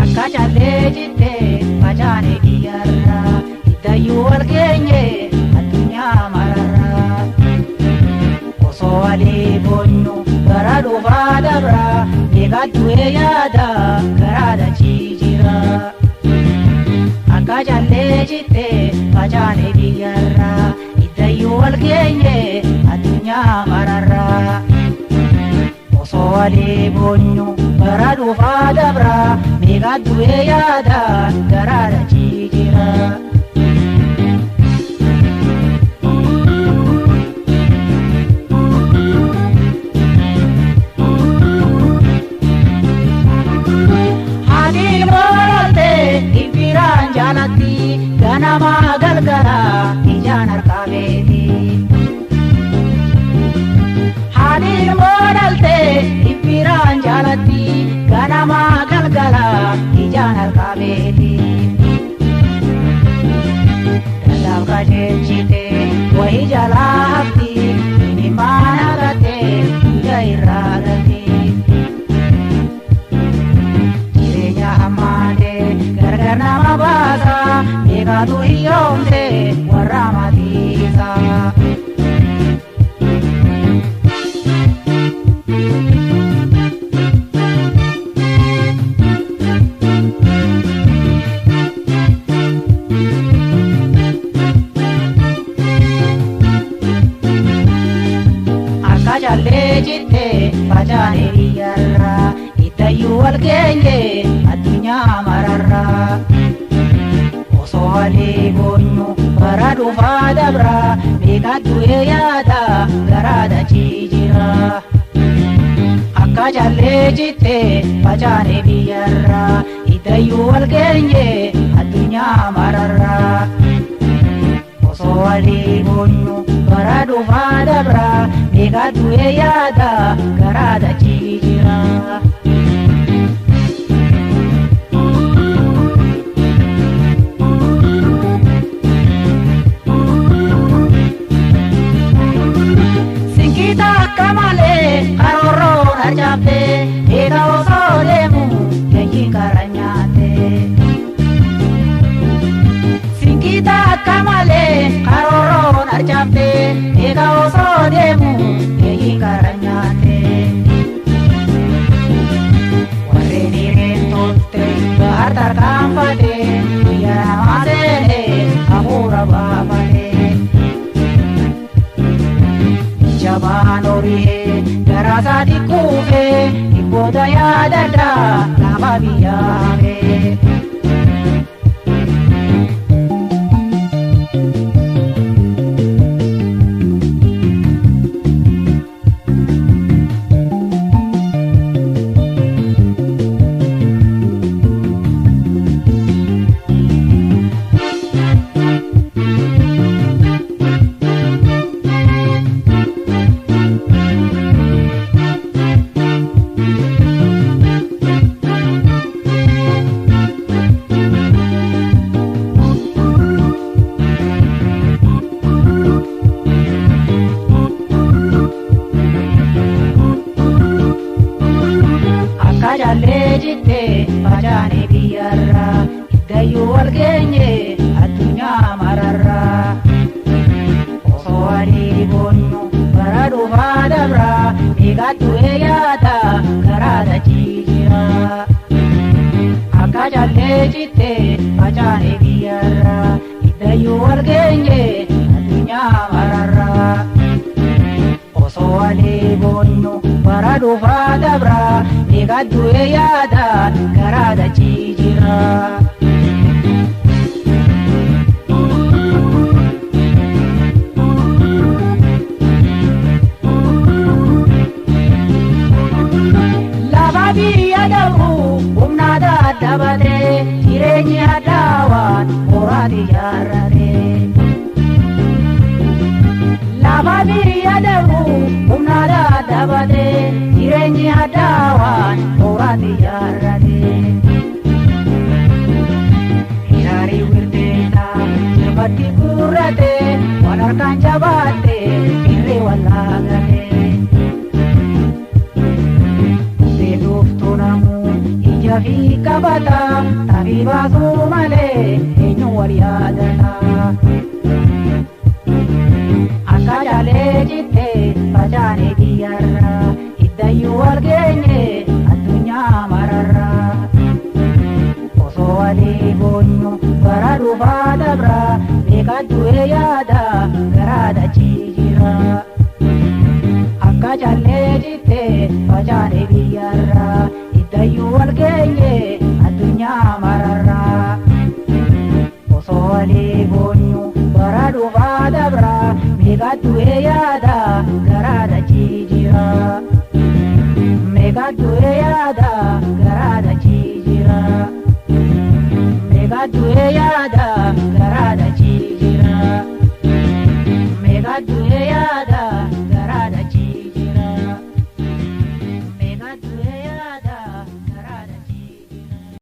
Akka callee jittee facaane biyyarraa iddayyuu wal geenye addunyaa mararraa. Osoo walii boonyu gara dhufaa dabraa meeqattu yaada garaa dachii jira. Akka callee jittee facaane biyyarraa iddayyuu wal geenye addunyaa mararraa. Osoo walii boonyu bara dhufaa dabraa meeqattu yaada garaa dachii jira. Haati ilmoo ibbiraan jaalatti ganama galgala ijaan harkaa beeti. Haati ilmoo dhalte ibbiraan jaalatti ganama galgala ijaan harkaa beeti. Dandaaf qajeelchite wayii jalaa hafti imimmaan hagatte hunda irraa galti. Jireenya hammaate gargar nama baasa meeqatu hiyyoomse warra maatiisa. Akka callee jittee facaane biyyarraa iddayyuu wal geenye addunyaa mararraa. Osoo walii boonyu bara dhufaa dabraa meeqattu yaada garaa dachii jira. Akka callee jittee facaane biyyarraa iddayyuu wal geenye addunyaa mararraa. Osoo walii boonyu bara dhufaa dabraa meeqattu yaada garaa dachii jira. Sinkita akka malee karoorroon harcaafte eega osoo deemu eeyyiin karaa nyaatte. Sinkita akka malee karoorroon harcaafte eega osoo deemu eeyyiin karaa nyaatte. Warreen hireen tolte bahar tarkaanfate guyyaa namaa seene hafuura baafate. Jabaan horii garaa isaatti kuufee dhibboota yaadadhaa lafa biyyaa hafee. Akka callee jittee facaane biyyarraa iddayyuu wal geenye addunyaa mararraa. Osoo walii boonyu bara dhufaa dabraa meeqattu yaada garaa dachii jira. Akka callee jittee facaane biyyarraa iddayyuu wal geenye addunyaa mararraa. Osoo walii boonyu bara dhufaa dabraa meeqattu yaada garaa dachii jira. Harkaan jabaatte irree wallaagate. Beeloftuu namuu ija fi qabata tabii baasuu malee eenyu wal yaadata. Akka jaalee jittee facaanee biyyarra iddayyuu wal geenye addunyaa mararra. Osoo walii boonyu bara dhufaa dabra meeqa du'ee yaada garaa dachii jira. Akka jaallee jittee facaanee biyyarra iddayyuu wal geenye addunyaa mararra. Osoo walii boonyu bara dhufaa dabra meeqa du'ee yaada garaa dachii jira. Meeqa du'ee yaada garaa dachii jira. Meeqa du'ee yaada garaa dachii jira. Meeqa du'ee.